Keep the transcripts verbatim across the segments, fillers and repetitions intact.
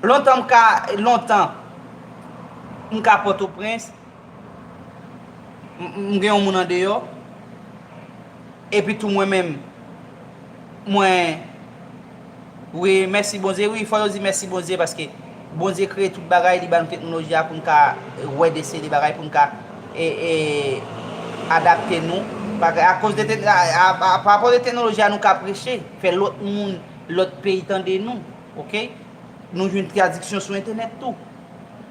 Lontan m ka, lontan, m ka Pòtoprens, m, m gen yon moun andeyò, epi tou mwen menm, mwen, wi, mèsi Bondye, wi, fò yo di mèsi Bondye, paske Bondye kreye tout bagay, li ba nou teknoloji a pou n ka wè de seri de bagay, pou n ka e, e, adapte nou. Paske akoz de tek-, a, a, a, pa rapò de teknoloji a, nou ka preche, fè lòt moun, lòt peyi tande nou, oke? Nou jwenn tradiksyon sou entènèt tou.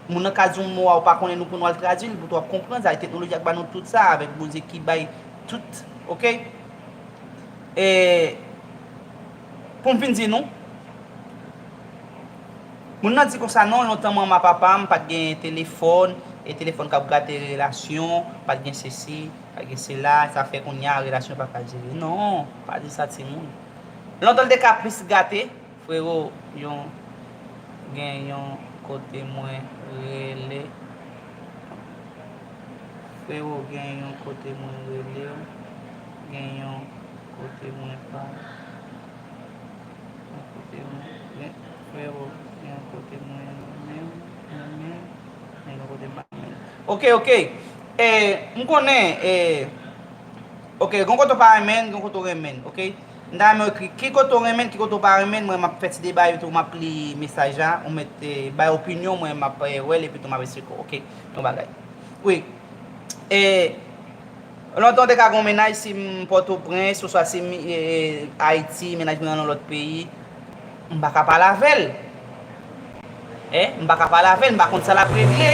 Moun nan ka di yon mo a ou pa konnen, nou pou nou al tradui l, pou w ap konprann sa. E teknoloji a k ba nou tout sa, avèk Bondye ki bay tout, oke? E pou m fin di nou, moun nan di konsa, non, lontan manman papa m pa t gen telefòn, e telefòn k ap gate relasyon, pa t gen sesi, pa t gen sela, sa fè kounye a relasyon pa ka dire. Non, pa di sa timoun. Lontan l te ka plis gate, Frewo, yon, gen yon kote mwen rele. Frewo, gen yon kote mwen rele w. Gen yon kote mwen pa. Yon kote mwen, gen, frewo, gen yon kote mwen renmen, renmen, gen yon kote m pa renmen. Oke, oke. E, m konnen, e, oke, gen kote w pa renmen, gen kote w renmen, oke? M ta renmen w ekri ki kote w renmen, ki kote w pa renmen, mwen m ap fè ti deba yo tou, m ap li mesaj la, ou mèt, e, bay opinyon, mwen m ap, e, wè l, epi tou m ap esplike w, oke? Yon bagay. Wi. E, lontan w te ka gen yon mennaj, si m Pòtoprens, oswa si m, e, Ayiti, mennaj mwen nan yon lòt peyi, m pa ka pale avè l. E, m pa ka pale avè l, m pa konn sa l ap regle.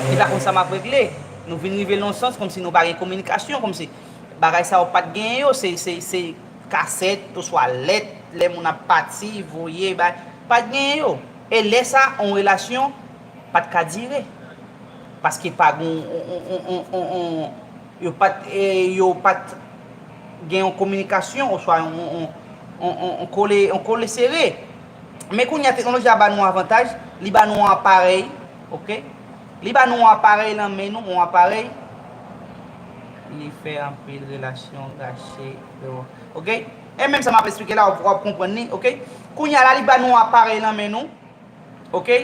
Li pa konn sa m ap regle. Nou vin rive nan yon sans kòmsi nou pa gen kominikasyon, kòmsi bagay sa yo pa t genyen yo, se, se, se kasèt, oswa lèt, lè moun ap pati, voye, bay, pa t genyen yo. E lè sa, yon relasyon pa t ka dire. Paske pa gen yon, yon, yon, yon, yon, yon, yo pa t, e, yo pa t gen yon kominikasyon oswa yon, yon, yon, yon, yon kole, yon kole sere. Men kounye a, teknoloji a ba nou avantaj, li ba nou yon aparèy, oke? Li ba nou yon aparèy nan men nou, yon aparèy, li fè anpil relasyon rache, oke? E menm sa m ap esplike la, w ap konprann li, oke? Kounye a la, li ba nou yon aparèy nan men nou, oke?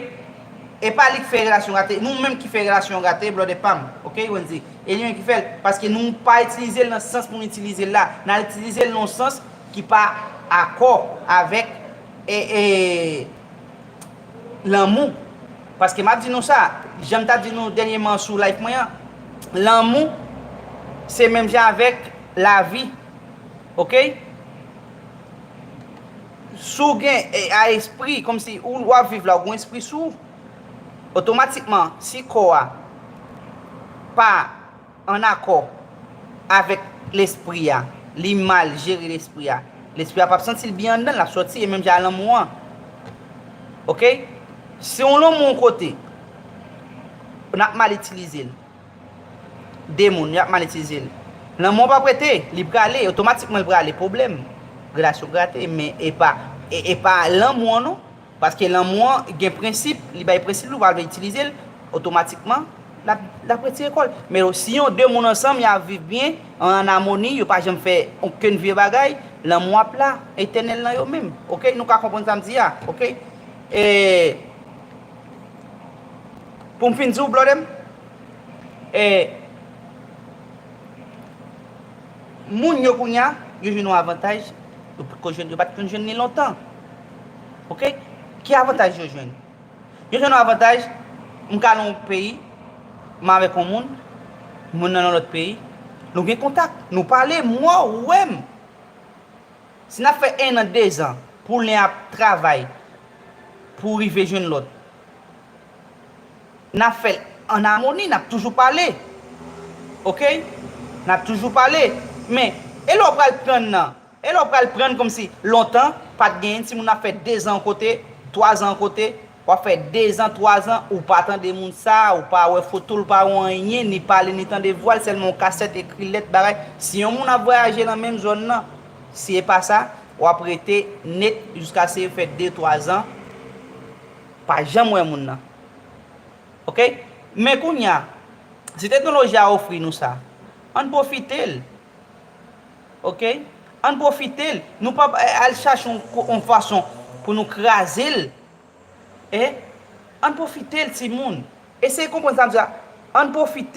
E pa li k fè relasyon gate, nou menm ki fè relasyon gate, blòdè pa m, oke, Wendy? E li menm ki fè l, paske nou pa itilize l nan sans pou nou itilize l la. N al itilize l nan yon sans ki pa akò avèk, e, e, lanmou. Paske m ap di nou sa, jan m t ap di nou dènyèman sou live mwen an, lanmou se menm jan avèk lavi, oke? Si w gen, e, a espri, kòmsi ou, w ap viv la, ou gen espri sou ou, otomatikman, si kò a pa ann akò avèk lespri a, li mal jere lespri a, lespri a p ap santi l byen anndan l, l ap sòti, e menm jan a lanmou an. Oke? Si yon lanmou yon kote, n ap mal itilize l. De moun, y ap mal itilize l. Lanmou an p ap rete, li prale, otomatikman l prale, pwoblèm. Relasyon gate, men e pa, e, e pa lanmou an non. Paske lanmou an gen prensip, li bay prensip li, ou pa vle itilize l, otomatikman, l ap, l ap retire kò l. Men si yon de moun ansanm, y ap viv byen, an amoni, yo pa janm fè okenn vye bagay, lanmou ap la, etènèl nan yo menm. Oke? Nou ka konprann sa m di a, oke? E, pou m fin di w, blòdè m, e, moun yo kounye a, yo jwenn yon avantaj, yo potko jwenn, yo pa t konn jwenn li lontan. Oke? Ki avantaj yo jwenn? Yo jwenn yon avantaj, m ka nan yon peyi, m avèk yon moun, moun nan nan lòt peyi, nou gen kontak, nou pale, m wè w, ou wè m. Si n ap fè en an, de zan, pou len ap travay, pou rive jwenn lòt, n ap fè l an amoni, n ap toujou pale. Oke? N ap toujou pale. Men, e lè w pral pran nan? E lè w pral pran kòmsi lontan, pa t genyen, timoun ap fè de zan yon kote, twa zan yon kote, w ap fè de zan, twa zan, ou pa tande moun sa, ou pa wè foto l, ou pa wè anyen, ni pale, ni tande vwa l, sèlman yon kasèt, ekri lèt, bagay. Si yon moun ap vwayaje nan menm zòn nan, si e pa sa, w ap rete nèt jiskaske fè de, twa zan, pa janm wè moun nan. Oke? Men kounye a, si teknoloji a ofri nou sa, ann pwofite l. Oke? Ann pwofite l. Nou p ap, eh, al chache yon ko-, yon fason pou nou kraze l. Hein? Ann pwofite l, timoun. Eseye konprann sa m di a. Ann pwofite.